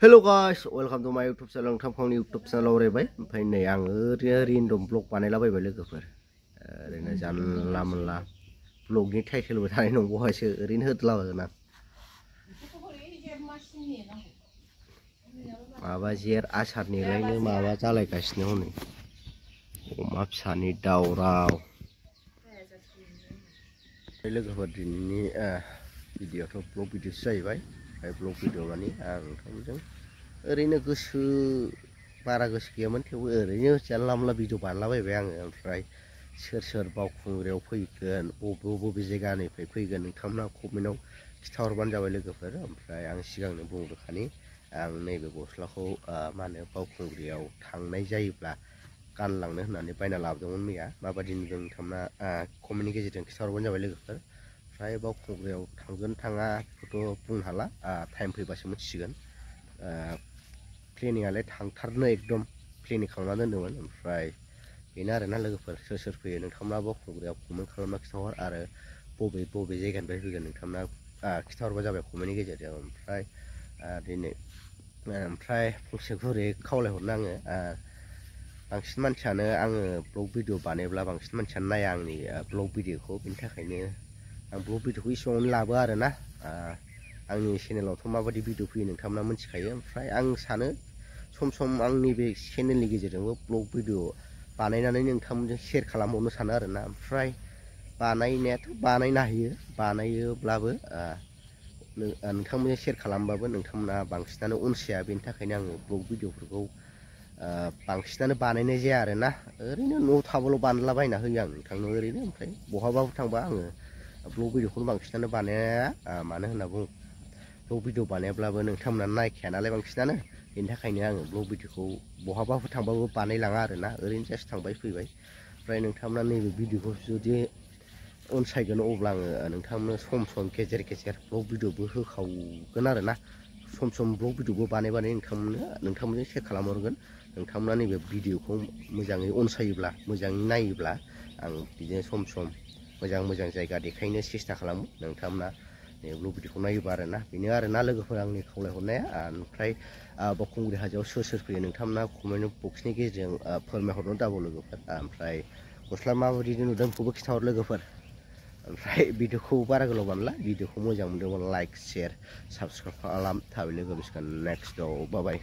Hello guys, welcome to my YouTube channel. Nोंथां आंनि YouTube channel रायबाय ओमफ्राय नै आं ओरैनो रेन्डम ब्लग बानायलाबायबाय लोगोफोर ओरैनो जानला मोनला ब्लगनि टाइटेलबो थानाय नंबावासो ओरैनो होदलाबायगोन आं माबा जेर आसारनिलायनो माबा जालायगासिनो हनै अमा फिसानि दावराव लोगोफोर दिनैनि भिडिअ'थ' ब्लग भिडिअ'सो जाहैबाय ओमफ्राय ब्लग भिडिअ' माने आं नोंथांजों ओरैनो बारा गोसो गैयामोन थेवबो ओरैनो जानला मोनला भिडिअ बानायलाबायबाय आङो ओमफ्राय सोर बावखुंग्रियाव फैगोन बबे जायगानिफ्राय फैगोन नोंथांमोना कमेन्टआव खिथाहरबानो जाबाय लोगोफोर ओमफ्राय आं सिगांनो बुंग्रोखानि आं नैबे गस्लाखौ मा होनो बावखुंग्रियाव थांनाय जायोब्ला गानलांनो होननानै बायना लाबोदोंमोन मैया माबादि नुदों नोंथांमोना कमेन्टनि गेजेरजों खिथाहरबानो जाबाय लोगोफोर ओमफ्राय बावखुंग्रियाव थांगोन थाङा बेखौथ' बुंनो हाला टाइम फैबासो मिथिसिगोन प्लेनिंआलाय थांथारनो एकदम प्लेनिं खालामना दोन्दोंमोन ओमफ्राय बेनो आरोना लोगोफोर सोर फैयो नोंथांमोना बावखुंग्रियाव कमेन्ट खालामना खिथाहर आरो बबे जायगानिफ्राय फैगोन नोंथांमोना खिथाहरबा जाबाय कमेन्टनि गेजेरजों ओमफ्राय दिनै ओमफ्राय फंसे गुरै खावलायहरनो आङो बांसिन मानसियानो आङो ब्लग भिडिअ बानायब्ला बांसिन मानसियानो नाया आंनि ब्लग भिडिअखौ बेनि थाखायनो आं ब्लग भिडिअखौ इसेबांनो लाबो आरोना आंनि चेनेलावथ' माबायदि भिडिअ फैयो नोंथांमोना मिथिखायो ओमफ्राय आं सानो सम आंनि बे चेनेलनि गेजेरजोंबो ब्लग भिडिअ बानायनानै नोंथांमोनजों शेयार खालामहरनो सानो आरोना ओमफ्राय बानायनायाथ' बानायनो हायो बानायोब्लाबो नोंथांमोनजों शेयार खालामबाबो नोंथांमोना बांसिनानो अनसाया बेनि थाखायनो आङो ब्लग भिडिअफोरखौ बांसिनानो बानायनाय जाया आरोना ओरैनो न'आव थाबाल' बानायलाबायना होयो आं नोंथांनो ओरैनो ओमफ्राय बहाबाबो थांबा आङो ब्लग भिडिअखौनो बांसिनानो बानाया मानो होनना बुङो ब्लग भिडिअ बानायाब्लाबो नोंथांमोना नायखाया नालाय बांसिनानो बेनि थाखायनो आङो ब्लग भिडिअखौ बहाबाफोर थांबाबो बानायलाङा आरोना ओरैनो जास्ट थांबाय फैबाय ओमफ्राय नोंथांमोना नैबे भिडिअखौ जुदि अनसायगोन अब्ला आङो नोंथांमोननो सम गेजेर ब्लग भिडिअबो होखावगोन आरोना सम ब्लग भिडिअबो बानाय नोंथांमोनजों शेयार खालामहरगोन नोंथांमोना नैबे भिडिअखौ मोजाङै अनसायोब्ला मोजाङै नायोब्ला आं बिदिनो सम मोजां जायगा देखायनो सेस्था खालामो नोंथांमोना ब्लग भिडिअखौ नायोबा आरोना बेनो आरोना लोगोफोर आंनि खावलायहरनाया ओमफ्राय बावखुंग्रि हाजोआव सोर फैयो नोंथांमोना कमेन्ट बक्सनि गेजेरजों फोरमायहरनो दाबाव लोगोफोर ओमफ्राय गस्ला माबायदि नुदों बेखौबो खिथाहर लोगोफोर ओमफ्राय भिडिअखौ बारा गोलाव बानायला भिडिअखौ मोजां मोनदोंबा लाइक शेयार साबसक्राइब खालाम थाबै लोगो नेक्स्टआव बाय